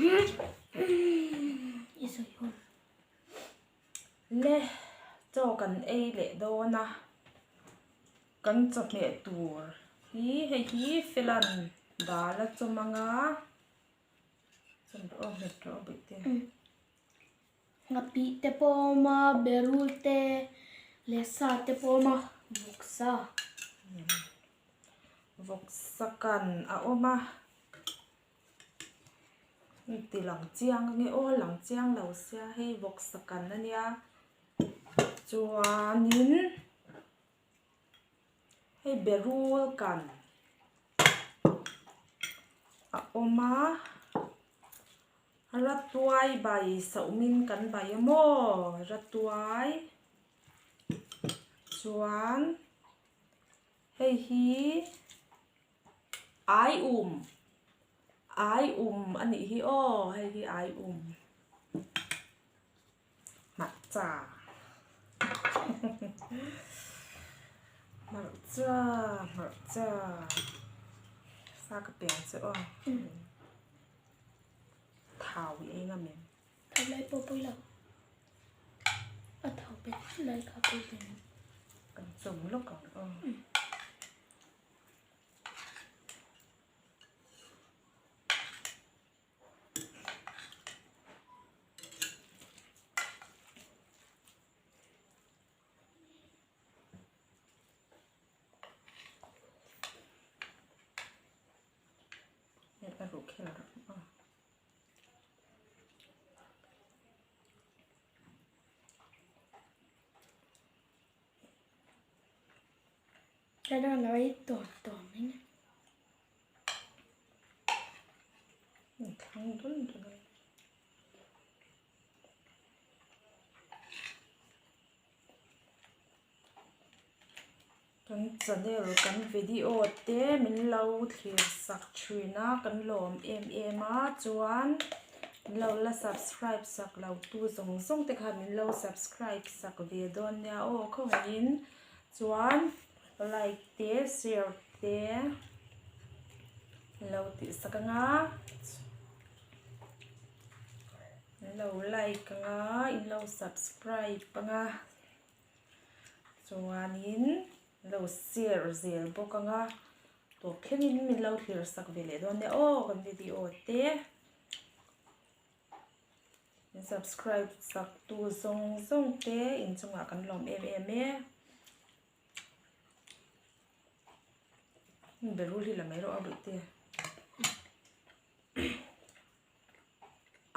I sawi hun. Le chaw kan ei leh dawn a kan chawhmeh tur hi hei hi felan dal a chawm ang a chawm rawh aw nghet rawh aw bawihte. Nghapih te pawh a awm a berul te leh sa te pawh a awm a vawksa. Vawksa kan a awm a. Ti lang chiang ange aw lang chiang lo sia hei vawksa kan ania chuanin hei berul kan a awm a ratuai bai sauhmin kan bai a maw ratuai chuan hei hi. Ai um ai um a nih hi aw hei hi ai um hmarcha hmarcha hmarcha sa ka piang che aw thau i ei ngam em. Thau lai pawh pawi lo a thau pet lai kha pawi hle mai. Kan chawm lawk ang aw. Cái đó nói tổn tổn đấy nhá. Thang dun dun a. Kan channel kan video te min lo thlir sak thin a kan lawm em em a chuan min lo la subscribe sak lo tu zawng zawng te khan min lo subscribe sak ve dawn nia aw khawngaihin. Chuan like te share te lo tih sak anga in lo like anga in lo subscribe anga chuanin lo share zel bawk anga tawp thlengin min lo thlir sak ve leh dawn nia aw kan video te. Min subscribe sak tu zawng zawng te inchungah kan lawm em em e. Berul hi la mai rawh a bawih te.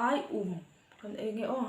Ai um kan ei nge aw.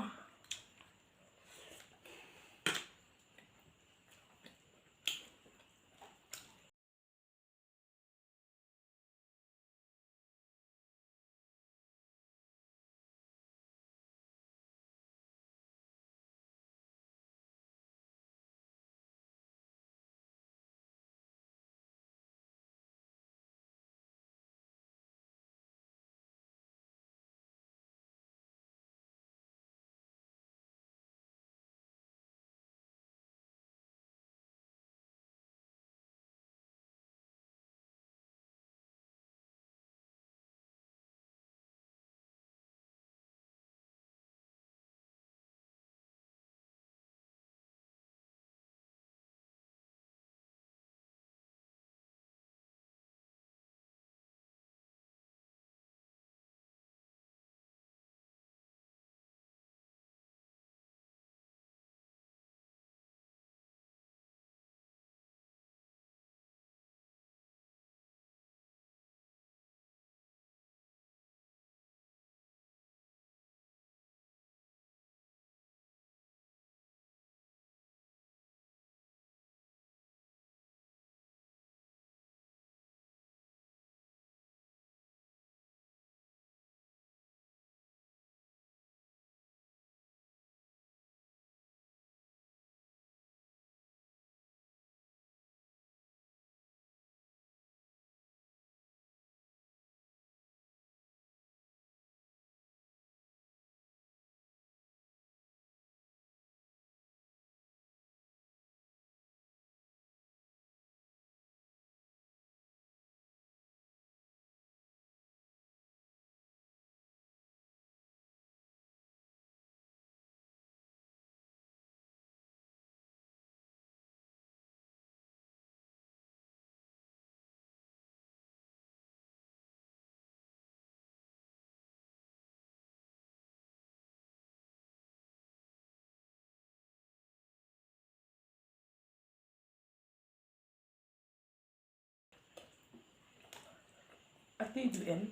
A tui duh em?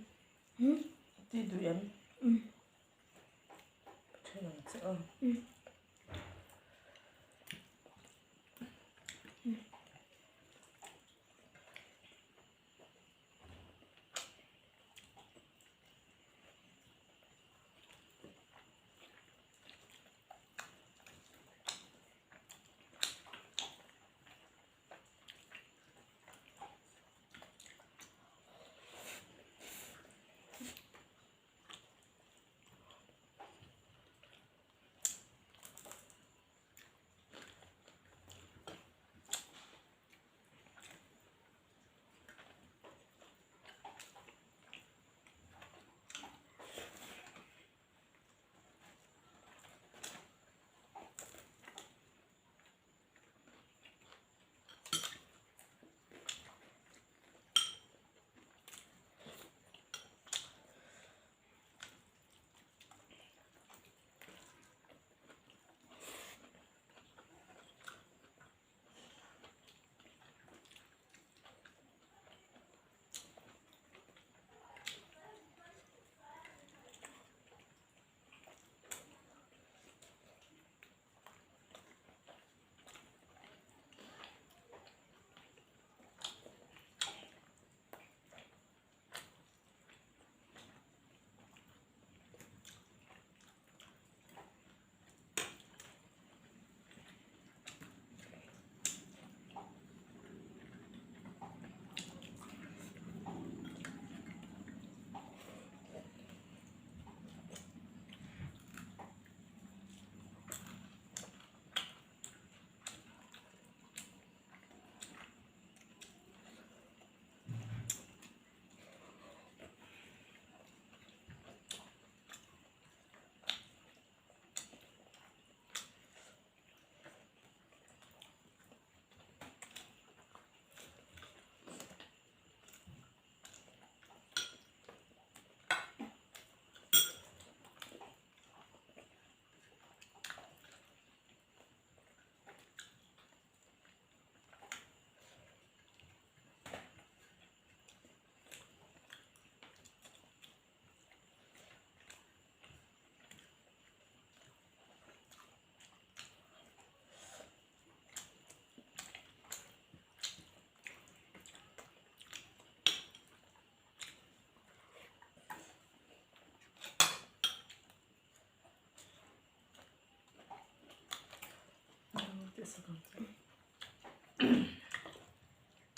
A tui duh em? Ka then ang che aw.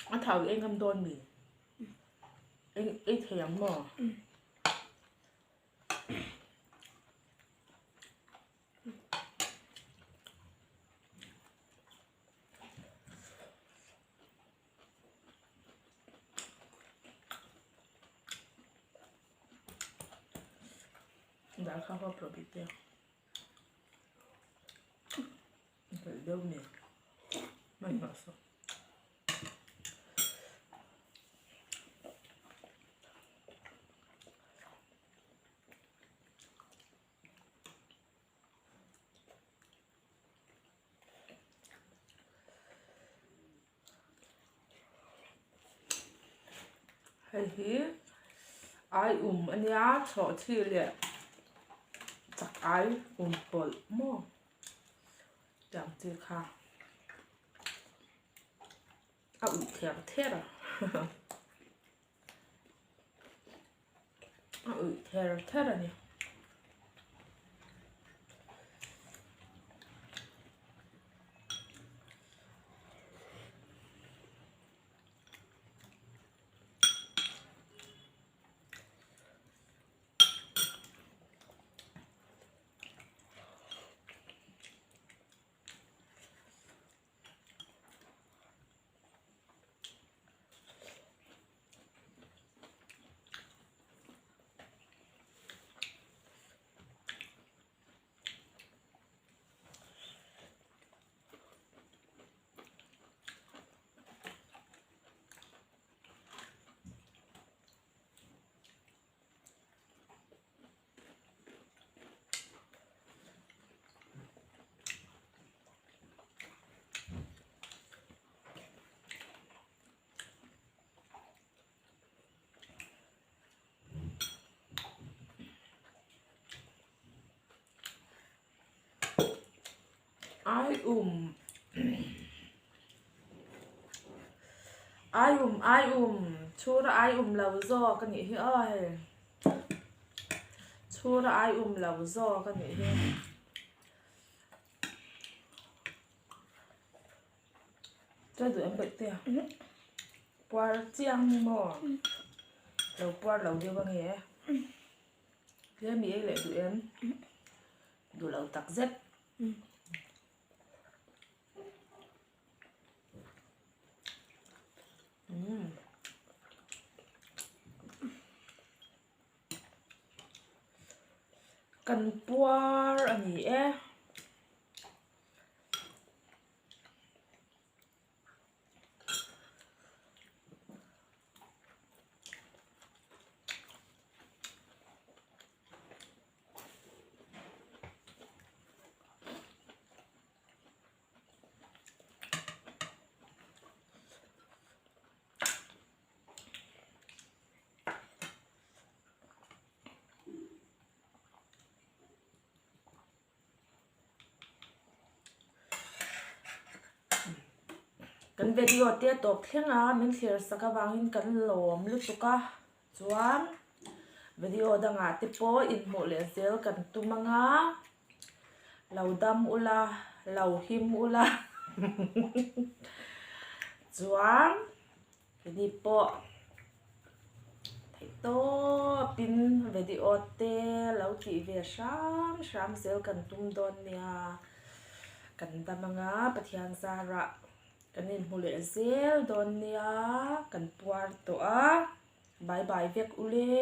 A thau eng am dawn mi? Ei ei thei ang maw? Dal kha hawp rawh bik te. Hmelh deuh nen hmanhmawh suh. Hei hi ai um a nia chhawhchhi leh chak ai um pawlh maw tiang chi kha a uh ther ther a a uh ther ther a ni. Aium Aium Aium chhura aium lo zawk a nih hi aw hei chhura aium lo zawk a nih hi. Chaw duh em peih te a? Puar chiang ni maw? Lo puar lo deuh ange. Tlem i ei leh duh em? Duh lo tak zet. Kan puar a ni e. Kan video te a tawp thleng a min thlir sak avangin kan lawm lutuk a chuan video dangah te pawh inhmuh leh zel kan tum anga lo dam ula lo him ula chuan Keini pawh theih tawpin video te lo tih ve hram hram zel kan tum dawn nia. Kan dam anga Pathian zarah kan inhmu leh zel dawn nia kan puar tawh a bye bye vek ule.